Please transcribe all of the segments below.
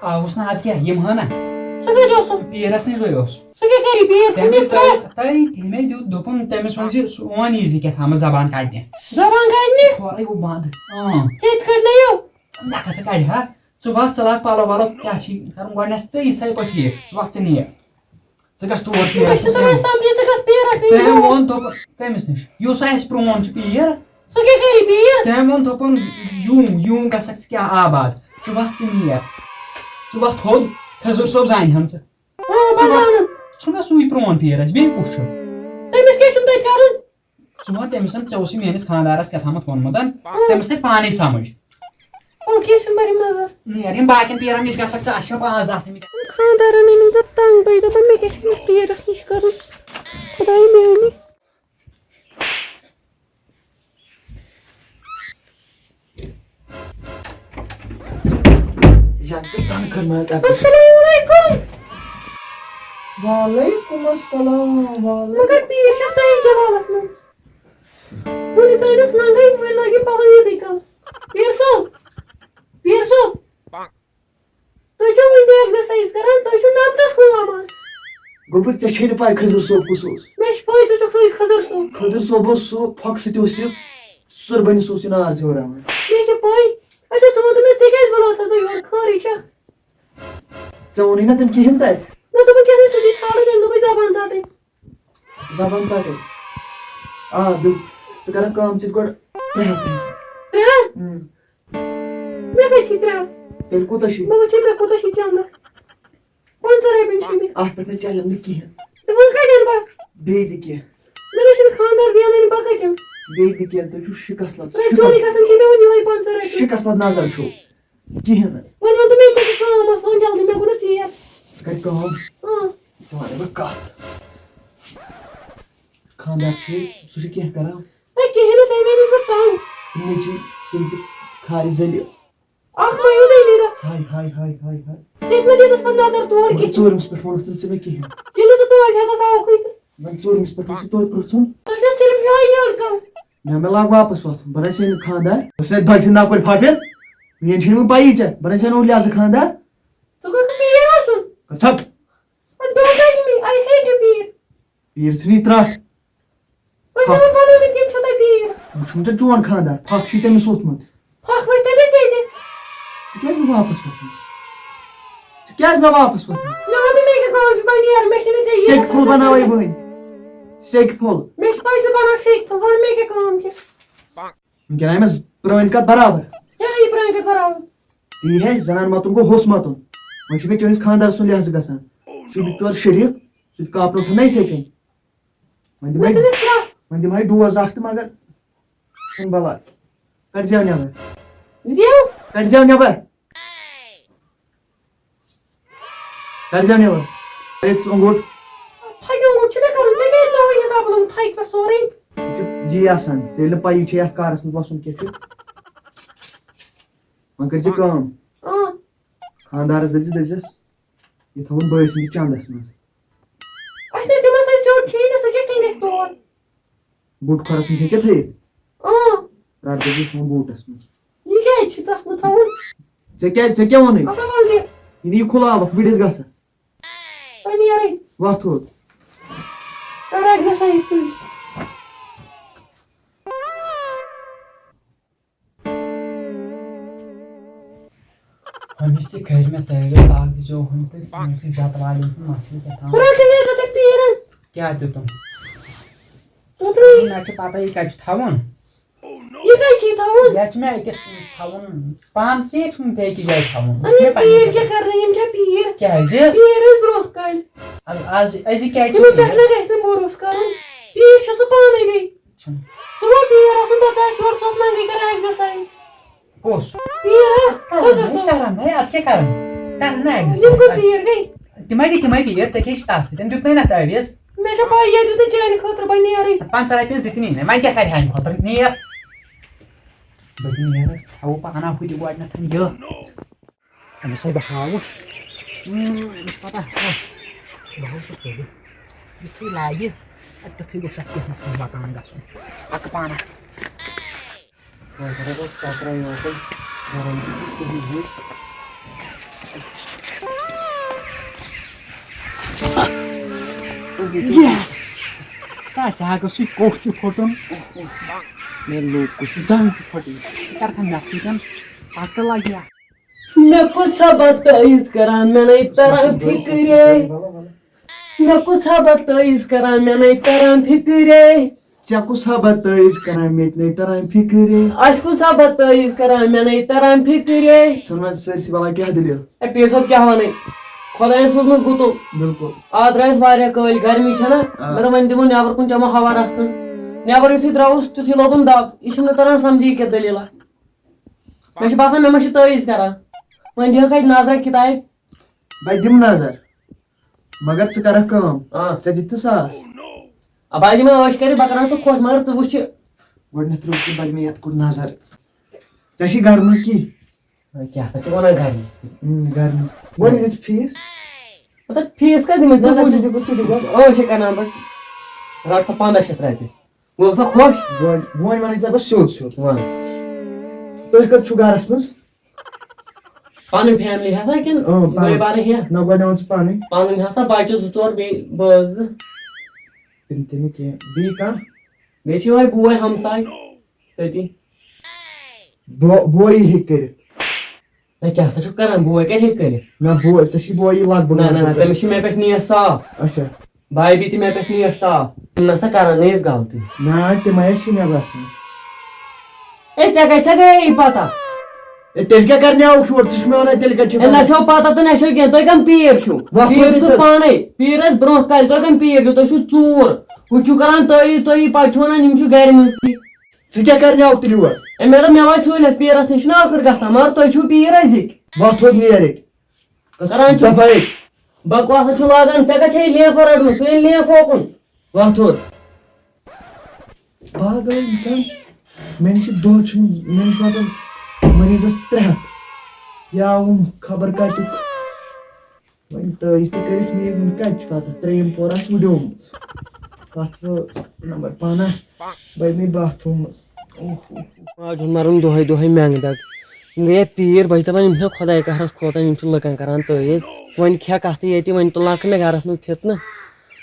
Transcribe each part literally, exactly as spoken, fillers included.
آوُس نا، اَدٕ کیٛاہ، یِم ہٲنا۔ سُہ کَتہِ اوسُم؟ پیٖرَس نِش گٔے اوس۔ سُہ کیٛاہ کَرِ پیٖر؟ تٔمۍ ژھٕنِتھ ترٛٹھ؟ تۄہہِ، تٔمۍ دیُت، دوٚپُن، تٔمِس وَن زِ سُہ، وَن یہِ زِ کیٛاہ تھامَتھ زبان کَڑنہِ۔ زبان کَڑنہِ؟ کھولَے گوٚو بنٛد۔ اۭں۔ ژےٚ تہِ کَڑنَے یو؟ مےٚ کَتھ کَڑِ ہا؟ ژٕ وَتھ، ژٕ لاگ پَلو وَلو، کیٛاہ چھی کَرُن؟ گۄڈٕنٮ۪تھ ژٕ یِتھَے پٲٹھۍ ٹھیٖک، ژٕ وَتھ، ژٕ نیر۔ ژٕ گژھ تور مےٚ پیٖرَس چھُ نِش۔ تَران سَمجھی، ژٕ گژھ پیٖرَس نِش۔ تٔمۍ ووٚن، دوٚپُن، کٔمِس نِش؟ یُس اَسہِ پرٛون چھُ پیٖر۔ سُہ کیٛاہ کَرِ پیٖر؟ تٔمۍ ووٚن، دوٚپُن، یوٗ، یوٗ گژھکھ ژٕ کیٛاہ آباد؟ ژٕ وَتھ، ژٕ نیر۔ ژٕ وَتھ تھوٚد، خٔزٕر صٲب زانہِ ہَن ژٕ۔ آ، بہٕ ژٕ وَتھ، زانَن۔ چھُنہ سُے پرٛون پیٖر اَسہِ، بیٚیہِ کُس چھُ؟ تٔمِس کیٛاہ چھُم تَتہِ کَرُن؟ ژٕ وَن تٔمِس، ژےٚ اوسُے میٛٲنِس خانٛدارَس کیٛاہ تھامَتھ ووٚنمُت، آ۔ تٔمِس تَتہِ پانَے سَمٕجھ۔ وَلہٕ کینٛہہ چھُنہٕ، بَرِ نظر۔ نیر یِم باقیَن پیٖرَن نِش گژھکھ ژٕ، اَسہِ چھِ پانٛژھ دَہ تٔمِس۔ خانٛدارَن أنِو تہٕ تنٛگ، بہٕ دَپان مےٚ کیٛاہ چھُ أمِس پیٖرَس نِش کَرُن؟ خۄداے میٛانہِ۔ یَتھ تہِ تنخواہ ما کَرٕ۔ السلام علیکم۔ وعلیکم السلام، وعلیکم۔ مگر پیٖر چھِ صحیح جوابَس منٛز۔ وُنہِ ترٛٲوِس ننٛگٕے، وۄنۍ لٲگِو پَلو ییٚتُے کَم۔ پیٖر صٲب، پیٖر صٲب۔ تُہۍ چھِو وُنہِ exercise کران، تُہۍ چھِو نَبدَس کُن لَمان۔ گوٚبُر، ژےٚ چھے نہٕ پَے خضر صٲب کُس اوس؟ مےٚ چھِ پَے، ژٕ چھُکھ سُے خضر صٲب۔ خضر صٲب اوس سُہ پھۄکھ، سُہ تہِ اوس تیُتھ سُربَنِس اوس یہِ نار زیوراوان۔ مےٚ چھِ پَے۔ اچھا، ژٕ وَن تہٕ مےٚ، ژےٚ کیٛازِ بُلاوتھَس بہٕ یورٕ؟ خٲرٕے چھا؟ ژےٚ ووٚنُے نہ تٔمۍ کِہیٖنۍ تَتہِ۔ مےٚ دوٚپُن کیٛاہ سا، سُہ چھُے ژھانٛڈان، تٔمۍ دوٚپُے زبان ژَٹٕنۍ۔ زبان ژَٹٕنۍ؟ آ، بِل-، ژٕ کَرَکھ کٲم، ژٕ دِ گۄڈٕ ترٛےٚ ہَتھ۔ ترٛےٚ ہَتھ؟ اۭں۔ مےٚ کَتہِ چھِ ترٛےٚ ہَتھ؟ تیٚلہِ کوٗتاہ چھِ؟ بہٕ وٕچھے مےٚ کوٗتاہ چھِ چندٕ۔ پنٛژاہ رۄپیہِ چھِ مےٚ۔ اَتھ پٮ۪ٹھ نہٕ چلن نہٕ کِہیٖنۍ۔ تہٕ وۄنۍ کَتہِ اَنہٕ بہٕ؟ بیٚیہِ تہِ کینٛہہ۔ مےٚ نہ چھُنہٕ خانٛدار زینٲنی، بہٕ کَتہِ اَنہٕ؟ بیٚیہِ تہِ کینٛہہ، تُہۍ چھِو شِکَس لَد-، ترٛےٚ چونٕے شِکَس، گژھن چھِ مےٚ وۄنۍ یِہوٚے پنٛژاہ رۄپیہِ۔ شِکَس لَد نظر چھُو۔ کِہیٖنۍ نہٕ۔ وۄنۍ وَن تہٕ مےٚ، مےٚ چھِ کٲم آسان جلدی، مےٚ گوٚو نہ ژیر۔ ژٕ کَر کٲم۔ اۭں۔ ژٕ وَنَے بہٕ کَتھ۔ خانٛدار چھُ، سُہ چھُ کینٛہہ کَران۔ ہے، کِہیٖنۍ نہٕ، تَمے نِش بہٕ تنٛگ۔ تِم نیٚچی، تِم تہِ کھارِ ذٔلیٖل۔ اَکھ ما یِیِو تُہۍ نیٖرِتھ؟ ہاے، ہاے، ہاے، ہاے، ہاے۔ تُہۍ ما دِتُس پَتہٕ نظر تور مگر کِتھ؟ ژوٗرمِس پٮ۪ٹھ ووٚنُس نہٕ ژےٚ مےٚ کِہیٖنۍ۔ ییٚلہِ نہٕ ژٕ توتہِ ہٮ۪کَس آوُکھٕے تہٕ۔ وۄنۍ ژوٗرمِس پٮ۪ٹھ اوسُے توتہِ پرٛژھُن۔ تۄہہِ چھا صرف یِہوٚے یٔڈ کَم؟ نہ، مےٚ لاگ واپَس وَتھُن، بہٕ رَچھٕ نہٕ خانٛدار۔ بہٕ چھُس نَے دۄدِ سٕنٛدِ ناوٕ پٲٹھۍ پھاپھِر، میٛٲنۍ چھَنہٕ وۄنۍ پَیی ژےٚ، بہٕ رَچھٕ نہٕ وۄنۍ لہذا خانٛدار۔ ژٕ گوٚژھ نہٕ پیٖر آسُن۔ گژھ ژھۄپ۔ Don't touch me, I hate you, پیٖر۔ پیٖر ژھٕنی ترٛٹھ۔ وۄنۍ تِمن بنٲومٕتۍ کٔمۍ چھِو تۄہہِ پیٖر؟ وٕچھُن ژےٚ چون خانٛدار، پھکھ چھُے تٔمِس ووٚتھمُت۔ پھکھ ؤتھۍ تٔمِس ژےٚ تہِ۔ ژٕ کیٛازِ مےٚ واپس ووٚتھمُت؟ ژٕ کیٛازِ مےٚ واپس ووٚتھمُت؟ مےٚ وَن تہٕ مےٚ کیٛاہ کٲم چھِ، بہٕ نیرٕ، مےٚ چھِنہٕ ژےٚ یہِ سیٚکہِ پھوٚل بناوَے وۄنۍ۔ سیٚکہِ پھوٚل۔ مےٚ چھِ پَے ژٕ بَناوَکھ سیٚکہِ پھوٚل، وَن مےٚ کیٛاہ کٲم چھِ۔ وٕنکٮ۪ن آیہِ مےٚ پرٛٲنۍ کَتھ برابر۔ کیٛاہ یہِ پرٛٲنۍ کَتھ برابر؟ تی ہے، زنان مَتُن گوٚو ہوٚس مَتُن۔ وۄنۍ چھُ مےٚ چٲنِس خانٛدار سُنٛد لحاظہٕ گژھان۔ سُہ چھُ بِچور شریٖف، سُہ تہِ کاپنو تھوٚو نہ یِتھَے کٔنۍ۔ وۄنۍ دِمَے، مےٚ چھُنہٕ ترٛٹھ۔ وۄنۍ دِمَے ڈوز اَکھ تہٕ مگر ژھٕن بَلاے۔ کَڑِ زٮ۪و نٮ۪بَر۔ زٮ۪و؟ کَڑِ زٮ۪و نٮ۪بَر۔ کَڑِ زٮ۪و نٮ۪بَر۔ کَڑِ ژٕ اوٚنٛگُٹ۔ تھَکہِ اوٚنٛگُٹ چھُ مےٚ کَرُن، ژےٚ کیٛازِ ترٛووُے یہِ کَپلہٕ تھَکہِ پٮ۪ٹھ سورُے؟ یہِ چھُ یی آسان، ژےٚ ییٚلہِ نہٕ پَیی چھےٚ یَتھ کارَس منٛز وَسُن کیٛاہ چھُ۔ وۄنۍ کٔرۍ زِ کٲم۔ اۭں۔ خانٛدارَس دٔپۍ زِ، دٔپۍ زٮ۪س، یہِ تھاوُن بٲے سٕنٛدِس چَندَس منٛز۔ اَسہِ نے دِمَس تۄہہِ سیوٚد ٹھیٖک، سُہ کیٛاہ کِنۍ گژھِ تور؟ بوٗٹہٕ کھۄرَس منٛز ہیٚکہِ تھٲیِتھ؟ اۭں۔ رَٹھ دٔپۍ زِ تھاوُن بوٗٹَس منٛز۔ یہِ کیٛازِ چھُ تَتھ منٛز تھاوُن؟ ژےٚ کیٛازِ، ژےٚ کیٛاہ ووٚنُے؟ اَتھ ہا وَل دِ۔ یہِ نہٕ یہِ کھُلاوَکھ، بٔڈِتھ گژھان۔ وۄنۍ نیرٕے۔ وۄتھ تھوٚد۔ کَر اَکہِ دۄہ سا یہِ ژٕے۔ ہُمِس تہِ کَرِ مےٚ تعویٖذ اَکھ دِژیو ہُمۍ تہٕ مےٚ چھُ جَتہٕ والٮ۪ن ہُنٛد مسلہٕ کیٛاہ تام۔ رَٹٕنۍ ٲسۍ زیو تُہۍ پیٖرَن۔ کیٛاہ دیُتُم؟ تُترٕے۔ مےٚ چھِ پَتہ یہِ کَتہِ چھُ تھاوُن۔ یہِ کَتہِ چھُے تھاوُن؟ یَتھ چھُ مےٚ أکِس تھاوُن، پانسٕے چھُنہٕ بیٚیہِ أکِس جایہِ تھاوُن۔ یہِ چھُ اَدٕ مےٚ پَنٕنہِ پیٖر خٲطرٕ۔ کیٛاہ کَرنہِ؟ یِم چھا پیٖر؟ کیٛازِ؟ پیٖر ٲسۍ برٛونٛہہ کالہِ۔ اَدٕ آز، أزِکۍ کیٛازِ چھِ تِمَن پٮ۪ٹھ پیٖر؟ نہ گژھِ نہٕ بروسہٕ کَرُن۔ پیٖر چھُ سُہ پانَے بیٚیہِ۔ چھُنہٕ۔ سُہ گوٚو پیٖر آسُن، پَتہٕ آسہِ یورٕ سُہ اوس ننٛگٕے کَران exercise۔ کُس؟ پیٖر ہا، کَران خۄدا ہے، صٲب۔ کَران ہے، اَدٕ کیٛاہ کَران؟ کَران نا exercise۔ یِم گٔے پیٖر گٔے۔ تِمَے گٔے، تِمَے پیٖر، ژےٚ کیٛاہ چھِ تَس سۭتۍ؟ دیُتنَے نہ تعویٖذ۔ مےٚ چھےٚ پَے، ییٚتہِ دیُت نہٕ چانہِ خٲطرٕ، بہٕ نیرٕے۔ پنٛژاہ رۄپیہِ زٕ تہِ نی مےٚ، وۄنۍ کیٛاہ کَرِ ہانہِ خٲطرٕ؟ نیر۔ بہٕ تہِ نیرٕ، تھاوو پانہ ہُہ تہِ گۄڈٕنٮ۪تھ یہِ۔ أمِس ہے بہٕ ہاوٕ۔ اۭں، أمِس پَتہ۔ بہٕ ہاوٕ سُہ کٔرِتھ۔ یُتھُے لاگہِ، اَدٕ تیُتھُے گوٚژھ اَتھ کینٛہہ نَتہٕ کینٛہہ مَکان گژھُن۔ پَکہٕ پانہ۔ وۄنۍ کَرو بہٕ چَکرا یوکُن۔ Yes! تا ژےٚ ہا گوٚژھُے کوٚٹھ تہِ پھُٹُن۔ مےٚ لوٚگ کوٚٹھ زنٛگ تہِ پھُٹُن۔ ژٕ کَرکھا مےٚ سۭتۍ؟ پَتہٕ لَگہِ اَتھ۔ مےٚ کُس ہا بتٲیٖز کران، مےٚ نَے تران فِکرے۔ مےٚ کُس ہا بتٲیٖز کران، مےٚ نَے تران فِکرے۔ ژےٚ کُس ہا بتٲیٖز کران، مےٚ تہِ نَے تران فِکرے۔ اَسہِ کُس ہا بتٲیٖز کران، مےٚ نَے تران فِکرے۔ ژٕ وَن حظ سٲرسٕے بَلاے کیٛاہ دٔلیٖل؟ اے، پیٖر صٲب، کیٛاہ وَنَے؟ خۄدایَن سوٗزمُت گُتُل۔ بِلکُل۔ آز درٛایَس واریاہ کٲلۍ، گرمی چھَنا؟ آ۔ مےٚ دوٚپ، وۄنۍ دِمو نٮ۪بر کُن، چٮ۪مو ہوا رَس کھنٛڈ۔ نٮ۪بر یُتھُے درٛاوُس، تیُتھُے لوگُم دَب۔ یہِ چھُنہٕ مےٚ تران سَمجھی کینٛہہ دٔلیٖلہ۔ مےٚ چھُ باسان، مےٚ ما چھِ تٲویٖز کران۔ وۄنۍ دِہَکھ اَتہِ نظرہ کِتابہِ۔ بہٕ دِمہٕ نظر، مگر ژٕ کَرَکھ کٲم۔ آ۔ ژےٚ دِتھ ژٕ ساس۔ آ، بہٕ دِمَے عٲش کٔرِتھ، بہٕ کَرَکھ ژٕ خۄش، مگر ژٕ وٕچھ یہِ۔ گۄڈٕنٮ۪تھ ترٛٲو ژٕ بَدِ مےٚ یَتھ کُن نظر۔ ژےٚ چھِ گَرٕ منٛز کی؟ آ، کیٛاہ سا چھِ وَنان گَرِ منٛز؟ اۭں، گَرٕ منٛز۔ گۄڈٕنٮ۪تھ دِ ژٕ فیٖس۔ مطلب، فیٖس کَتھ دِمَے؟ نہ، ژٕ نہ، بوٗز۔ ژٕ دِ، ژٕ دِ گۄڈٕ۔ عٲش ہے کَران بہٕ۔ رَٹ سا پنٛداہ شیٚتھ رۄپیہِ۔ گوٚو سا خۄش؟ وۄنۍ، وۄنۍ وَنَے ژےٚ بہٕ سیوٚد سیوٚد۔ وَن۔ تُہۍ کَتہِ چھُو گَرَس منٛز؟ پَنٕنۍ فیملی ہسا کِنہٕ اۭں، پَنٕنۍ۔ بٲے بارٕنۍ ہیٚتھ؟ نہ، گۄڈٕ وَن ژٕ پَنٕنۍ۔ پَنٕنۍ ہسا بَچہٕ زٕ ژور بیٚیہِ بٲژ زٕ۔ تِم تہِ نہٕ کینٛہہ۔ بیٚیہِ کانٛہہ؟ بیٚیہِ چھُ یِہوٚے بوے ہمساے تٔتی۔ بو-، بویی ہیٚکہِ کٔرِتھ۔ ہے، کیٛاہ سا چھُکھ کران؟ بوے کَتہِ ہیٚکہِ کٔرِتھ؟ نہ، بوے، ژےٚ چھِ بویی لگ بگ نہ، نہ، نہ، لگ بگ۔ تٔمِس چھِ مےٚ پٮ۪ٹھ نیت صاف۔ اچھا۔ بھابھی تہِ مےٚ پٮ۪ٹھ نیت صاف۔ تٔمۍ نہ سا کران نہٕ أسۍ غلطی۔ نہ، تِم ہا چھِ مےٚ باسان۔ اے، ژےٚ کَتہِ سا گٔیے یہِ پتہ؟ اے، تیٚلہِ کیٛاہ کرنہِ آوُکھ یور؟ ژٕ چھُکھ مےٚ وَنان، تیٚلہِ کَتہِ چھِ اے، نہ وَنان؟ چھو پَتہ تہٕ نہ چھو کینٛہہ۔ تُہۍ کَم پیٖر چھِو؟ وۄتھ پیٖر وۄتھ چھِو ییٚتہِ۔ پانَے۔ پیٖر ٲسۍ برونٛہہ کالہِ۔ تُہۍ کَم پیٖر چھِو؟ تُہۍ چھِو ژوٗر۔ ہُہ چھُو کران تٲویٖز، تُہۍ پَتہٕ چھِو وَنان، یِم چھِ گَرِ منٛزٕے۔ ژٕ کیٛاہ کرنہِ آوُکھ تیٚلہِ یور؟ اے، مےٚ دوٚپ، مےٚ واتہِ سہوٗلیت، پیٖرَس نِش چھُنہ ٲخٕر گژھان، مگر تُہۍ چھِو پیٖر أزِکۍ۔ وۄتھ وۄتھ نیر ییٚتہِ۔ کران چھُ۔ دَفا ییٚتہِ۔ بکواسَس چھُ لاگان، ژےٚ کَتہِ چھےٚ لینفہٕ رَٹمٕژ؟ ژٕ ییٚلہِ لینفہٕ ہوکُن۔ وۄتھ وۄتھ۔ پاگل اِنسان۔ مےٚ نِش چھِ دۄہ چھُنہٕ، مےٚ نِش واتان مٔریٖضَس ترٛےٚ ہَتھ۔ یا وۄنۍ خبر کَتیُک۔ وۄنۍ تٲویٖز تہِ کٔرِتھ مےٚ، وٕنہِ کَتہِ چھِ پَتہ؟ ترٛیٚیِم پور آسہِ وُڈیومُت۔ تَتھ وٲژ نمبر پانہ، بَنہِ باتھ روٗمَس۔ اوہ، اوہ، اوہ۔ آز چھُ مَرُن دۄہَے دۄہَے مٮ۪نٛگہٕ دَگ۔ یِم گٔیے پیٖر، بہٕ چھُس دَپان، یِم چھِنہ خۄداے قہرَس کھوژان، یِم چھِ لُکَن کَران تٲویٖز۔ وۄنۍ کھےٚ کَتھٕے ییٚتہِ، وۄنۍ تُلناوکھ مےٚ گَرَس منٛز فِتنہٕ۔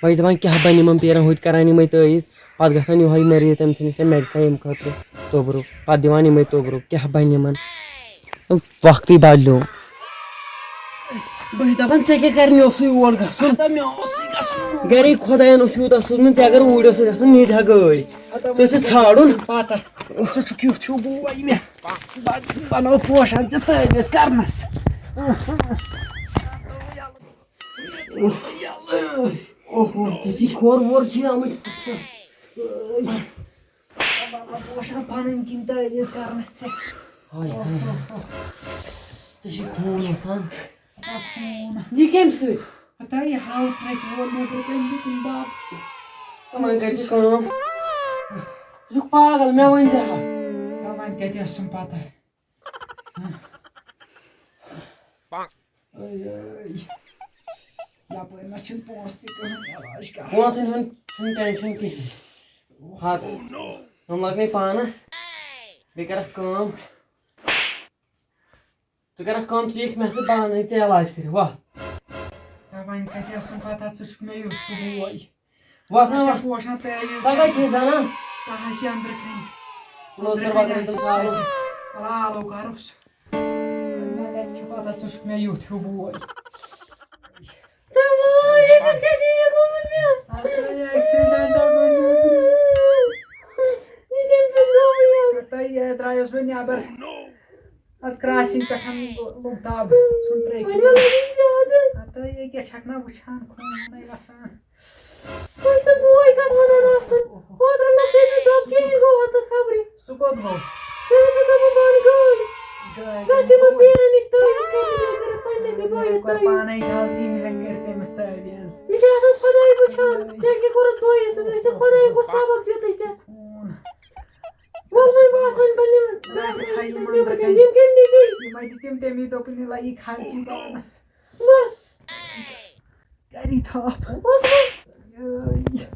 بہٕ چھُس دَپان، کیٛاہ بَنہِ یِمَن پیٖرَن، ہُتہِ کَران یِمَے تٲویٖز، پَتہٕ گژھان یِہوٚے مٔریٖض تٔمۍ سٕنٛدِس تہٕ مےٚ گژھان ییٚمہِ خٲطرٕ توٚبرُک، پَتہٕ دِوان یِمَے توٚبرُک، کیٛاہ بَنہِ یِمَن؟ وقتٕے بدلیو۔ بہٕ چھُس دَپان، ژےٚ کیٛاہ کَرنہِ اوسُے اور گژھُن؟ ہتا مےٚ اوسُے گژھُن۔ گَرے خۄدایَن اوس یوٗتاہ سوٗزمُت، ژےٚ اگر اوٗرۍ اوسُے گژھُن، مےٚ تہِ ہا گٲڑۍ۔ ہتا ژٕ چھُ وۄنۍ ژھانٛڈُن۔ پَتہ، ژٕ چھُکھ یُتھ ہیوٗ بوے مےٚ۔ بہٕ بَناو پوشان ژےٚ تٲویٖز کَرنَس۔ اوہو، ژےٚ چھِ کھۄر وۄر چھِ آمٕتۍ۔ بَناو پوشان پَنٕنۍ کِنۍ تٲویٖز کَرنَس ژےٚ۔ ہاے، ہاے، ہاے۔ ژےٚ چھِ خوٗن وۄتھان۔ ہتا خوٗن۔ یہِ کَمہِ سۭتۍ؟ ہتا یہِ ہاو ترٛکہِ وول نیٚبرٕ کَنہِ دیُتُن دَب۔ وۄنۍ کَتہِ چھِ کٲم؟ ژٕ چھُکھ پاگل، مےٚ ؤنۍ زِ ہا۔ ہتا وۄنۍ کَتہِ ٲسٕم پَتہ؟ A, A. یپٲرۍ نہ چھِنہٕ پونٛسہٕ تہِ کٕہٕنۍ علاج کران۔ پونٛسَن ہُنٛد چھُنہٕ ٹینشن کِہیٖنۍ۔ ہتھ۔ تِم لگنے پانس۔ بیٚیہِ کرکھ کٲم۔ ژٕ کرکھ کٲم، ژٕ یِکھ مےٚ سۭتۍ، بہٕ انہٕ ژےٚ علاج کٔرِتھ۔ وۄتھ۔ ہے، وۄنۍ کتہِ ٲسٕم پتہ، ژٕ چھُکھ مےٚ یُتھ ہیوٗ بوے۔ وۄتھ نا، ژےٚ وۄتھ۔ پوشان تعویٖز ژٕ کتہِ چھے کرنس۔ زنان؟ سۄ آسہِ أنٛدرٕ کنہِ۔ لوٚت أنٛدرٕ کر کنہِ بۄگلہٕ آسہِ تہٕ سۄ۔ ژالو۔ الا، آلو کرُس۔ مےٚ کتہِ چھِ پتہ ژٕ چھُکھ مےٚ یُتھ ہیوٗ بوے۔ تہٕ وٲے، أمِس کیٛاہ چھُ یہِ گوٚمُت مےٚ؟ اَدٕ یہِ accident آو مےٚ نیٚبرٕ۔ یہِ کَمہِ سۭتۍ گوٚو یہِ؟ تہٕ یہِ درٛایس بہٕ نیٚبر۔ اَتھ crossing پٮ۪ٹھ لوٚگ دَب، ژھُن ترٛٲوِتھ۔ وۄنۍ ما لَگہِ زیادٕ؟ ہتا یہِ کیٛاہ چھَکھ نہ وٕچھان، خوٗنَے وَسان۔ وۄنۍ چھُ بوے کَتھ وَنان آسان۔ اوترٕ نہ تٔمِس دوٚپ کِہیٖنۍ، گوٚو اَتھ خبرِ۔ سُہ کوٚت گوٚو؟ تٔمِس چھُ دوٚپمُت بہٕ اَنہٕ گٲڑۍ۔ گٲڑۍ گژھِ یِمَن پیرَن نِش تٲویٖز کَرنہِ، بیٚیہِ کٔرِتھ پنٛنہِ تہِ بٲیِس مےٚ کوٚر تٲویٖز۔ پانَے غلطی، مےٚ کٔرۍ تٔمِس تٲویٖز۔ یہِ چھُ آسان خۄداے وٕچھان، ژےٚ کیٛاہ کوٚرُتھ بٲیِس سۭتۍ؟ أسۍ چھِ خۄداے کُس سبق دیُتُے ژےٚ؟ خوٗن۔ وۄنۍ باسان بہٕ نِمہٕ رَٹہِ تھایہِ یِمَن نیٚبرٕ کَنہِ۔ یِم کَمہِ نِش گٔے؟ یِمَے دِتِم تَمی دوٚپُن، یہِ لَگہِ خرچی پانَس۔ بَس۔ کَری تھاپھ۔ بَس، بَس۔ یٲے۔